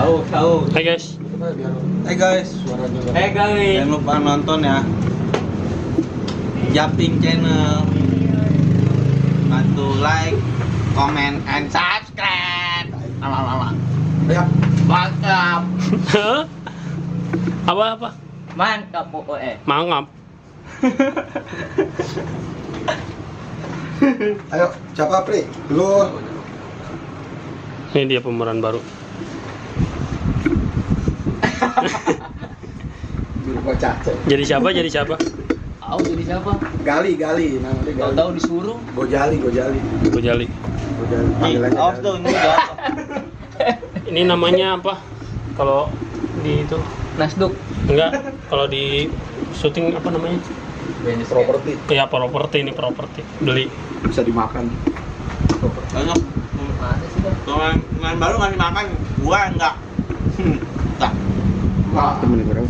Hai guys. Hey guys, jangan lupa nonton ya Japting channel. Bantu like, comment, and subscribe. Lama. Mantap. Apa? Mantap pokoknya. Mangap. Ayo, siapa Pri? Lu. Ini dia pemeran baru. Jadi siapa? Tahu jadi siapa? Gali, namanya Gali. Tahu disuruh. Gojali. Gojali. Nih, awas tuh, ini jatuh. Ini namanya apa? Kalau di itu Nasduk. enggak, kalau di syuting apa namanya? Properti Ya properti, ini properti. Beli. bisa dimakan. Banyak. Mana sih dah? Pemain baru ngasih makan, gua enggak. Tak. Temenin berapa?